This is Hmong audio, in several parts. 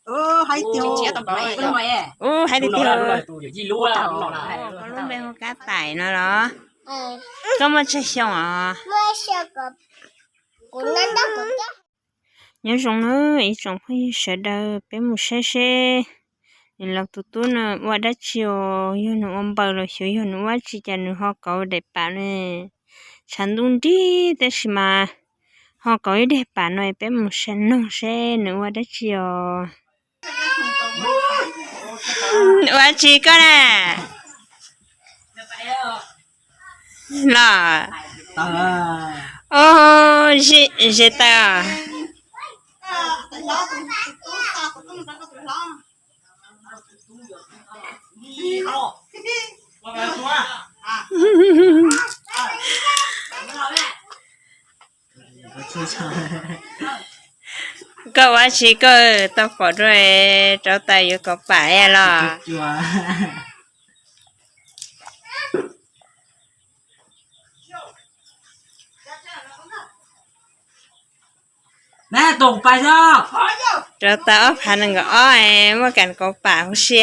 Ub, hais tiag tiag. Koj lub npe hu Kab Tais no los? Koj muaj tsawg xyoo os? Nyob zoo na ib tsoom phooj ywg sawv daws, peb mus saib seb niam laus tus tub no ua dab tsi os, yog nws ua npaws los xyov yog nws ua dab tsi cas nws ho kauv daim pam no. Tshav ntuj nrig tab sis mas ho kauv ib daim pam no, peb mus saib noog seb nws ua dab tsi os. Ua dab tsi koj na? Los. Ub, ze taw. Koj ua dab tsi koj tau pom rau rauv taws yuav kauv pam los? Rauv taws ob phav nees nkaum ob, muaj kam kauv pam huv si.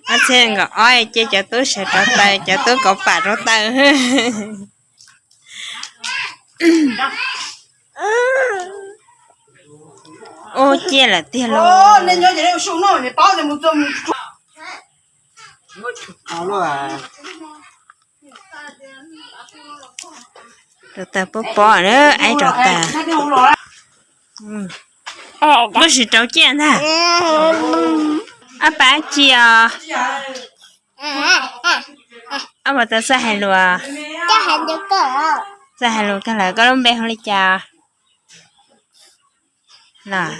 Ob txhiab nees nkaum ob ces cov tub sawv rauv taws, cov tub kauv pam rauv taws. Ub, ciaj lawm tiag lauj. Rauv taws pob pob na, aib rauv taws. Koj sim rauv ciaj ntag. Ab, pab ci os. Ab, puas tau txawj hais lus? Txawj hais lus kawg lawm. Koj lub npe hu li cas? Los,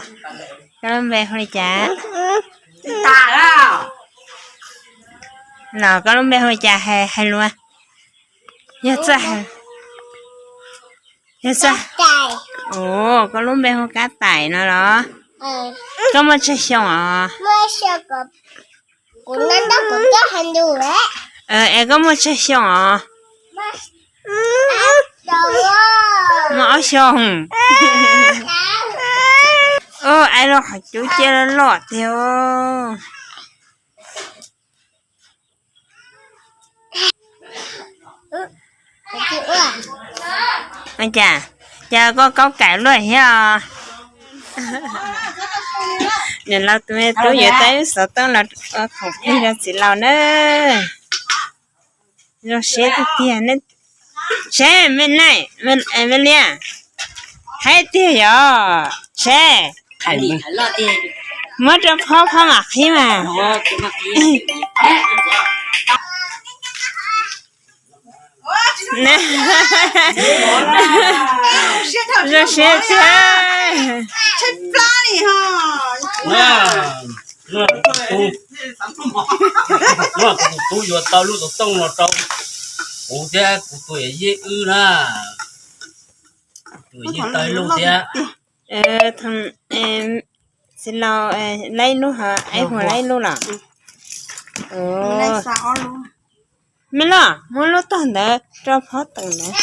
koj lub npe hu li cas? Los, koj lub npe hu li cas, hais lus. Yog txawj, yog txawj. Ua, koj lub npe hu Kab Tais no los? Koj muaj tsawg xyoo os? Es koj muaj tsawg xyoo os? Muaj ob xyoos. Ub, aib lub qhov cub ciaj loj loj tiag. Ua cas, cas koj kaub kam luaj thiab os? Niam laus tus me tub yuav tau ib xov tooj los ua khoom plig rau txiv laus na. Zoo siab tiag tiag. Seb, me Liam, hais tiag yog seb, muab rau phob, phob mam qhib mas. Zoo siab tiag. Tus tub yuav tau lub xov tooj no rau kuv thiab kuv tus yawm yij wb na. Tus yawm yij tau ib lub thiab. Txiv laus, laib ib lub, ho aib Huas laib ib lub los? Me loj, muab lub tog ntawd rau phob teem ntawd.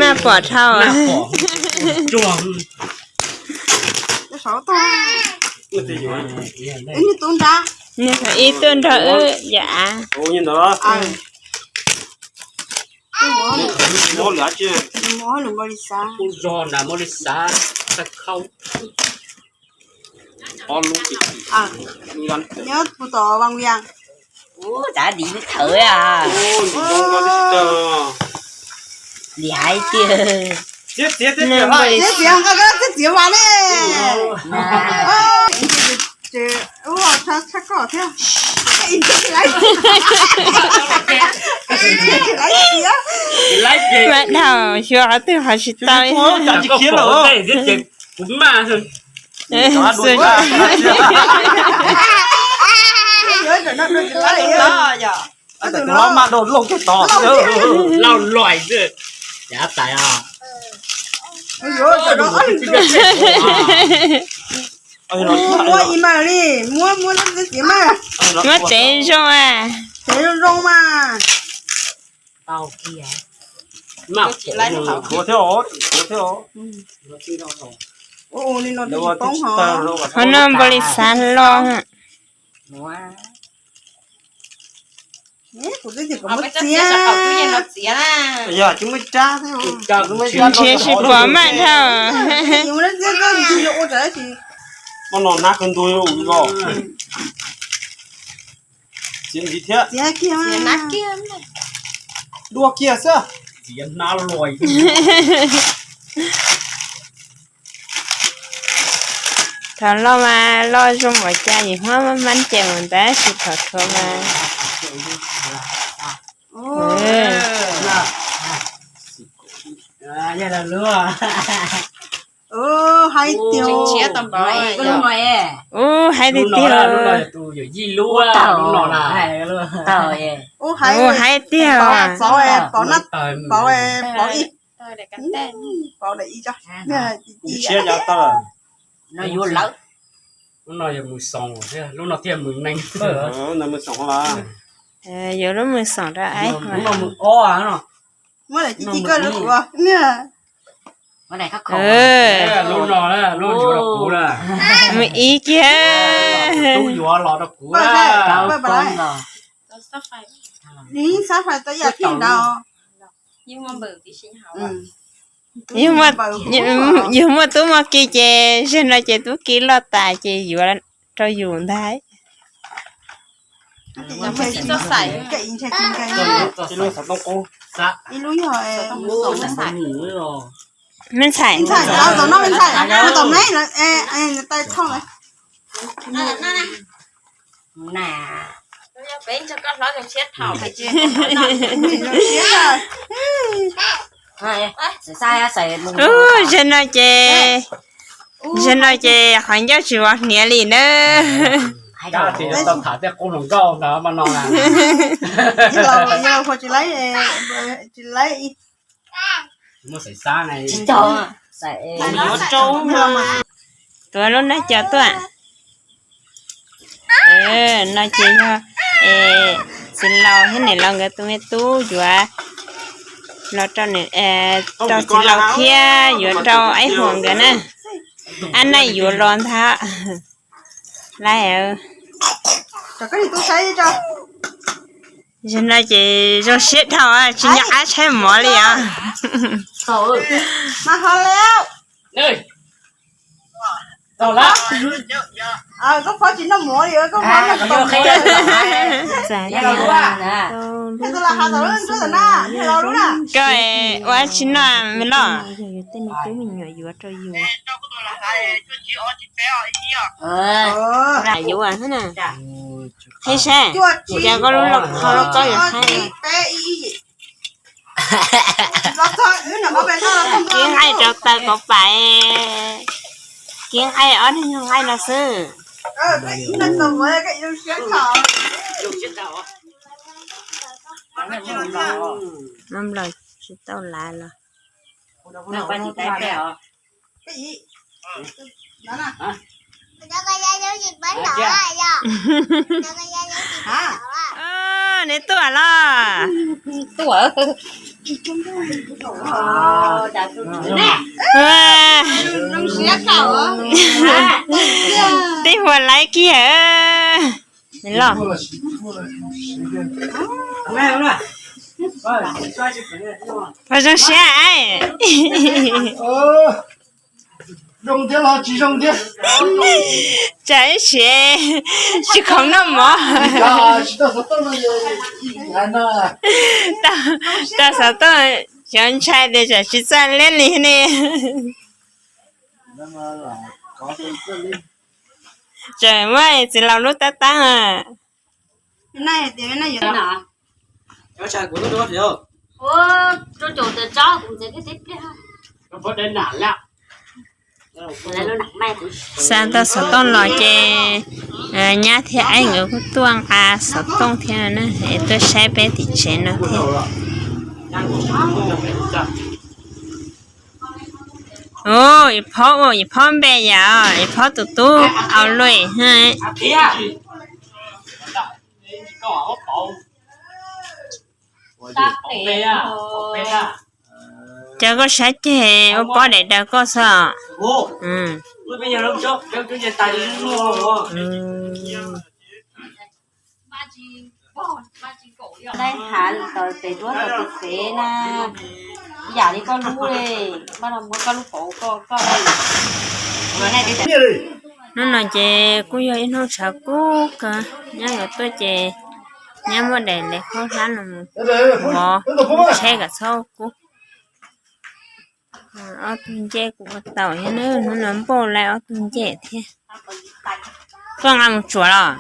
Maj pom dhau. Nws ib tuaj nrog wb yam av. Mas dhau, xyuas qhov twg ho tsis tau. Ib mas li, muab muab txiav mas. Muab tsev zoo a. Tsev zoo zoo mas. Tau kiag. Mas, ua thiab os, ua thiab os. Ua li no twb tsis poob hos. Qhov no npaum li xav los. Kuv twb tias kom muab txiav. Yog tsis muaj tsab thiab. Nrhiav tsis pom maj dhau. Ua no nab kawg ntu los. Txiav ntxiv thiab. Txiav kiag. Dua kiag xwb. Txiav hnab luaj. Thaum loj mas loj zoo npaum cas yus muab maj maj ces mus ntawd, tab sis thaum thuav mas. Ub, haib tiag. Ub, haib tiag tiag. Ub, haib tiag. Pov, pov ib. Pov daim ib tso. Siab cov tau. No yuav lawm. Lub no yog mus xoos thiab, lub no thiaj mus neeg. Yuav lub mus xoos rau ai. Lub no mus ob no. Muab daim ci ci koj rau kuv. Lub no, lub yuav rau kuv na. Mus ib kiag. Tub yuav los rau kuv na. Sab fais tau yam thiaj nrau. Yus muaj tub muaj ki ces zaum no ces tub ki loj tas ces yuav rau yus ntag. Me ntxhais, ub, zaum no ces, zaum no ces qhov ncauj tsis vov hniav li na. Tham tej qub hluas nkauj ntawd mas no. Tsis laib, tsis laib. Tuav lub nab cov tuaj. No ces yog txiv laus thiab niam laus nkawd tus me tub yuav los rau, rau txiv laus thiab yuav rau Aib Huas nkawd na. Ab, naj yuav los ntag. Lawm. Zaum no ces zoo siab dhau, tsis nco qab tshaib mov li os. Koj ua tsis noj me los? Yog yus tej me tub me nyuam yuav rau yus. Yuav na. Qhib saib, cas koj lub qhov loj koj yuav haib. Kib nqaij rau taw kauv pam, kib nqaij ob niag nyuag nqaij no xwb. Noj nplaws tsis tau lav los. Neb tuaj los? Tib huam laiv kiag los. Pog zoo siab. Zoo thiab los tsis zoo thiab. Tsam ib sim tsis khoom noj mov. Tau xov tooj xyov ntshai tias tsam tsis txawj liab li ne. Tseem muab txiv laus lub tab tab. Xa tau xov tooj los ces nyab thiab aib nkawd kuj tuaj nqa xov tooj thiab na, es tuaj saib peb tim tsev no thiab. Ua, yawm Phob, ua yawm Phob npe yom, yawm Phob tus tub Au Luj. Cov koj saib ceg ua pob daim daws koj xwb. Dai hav tau tes duab tau tes xev na, yam li koj lub li, muab koj lub paum koj koj. Hnub no ces kuj yog ib hnub tshav kub kawg, nyab yuav tuaj ces nyab muab daim lis khaub hlab no mus vov tsheb kom txhob kub. Ob tug ncej kuj ua tau thiab na, hnub no npauj laij ob tug ncej thiab. Koj nqa mus tsuam los?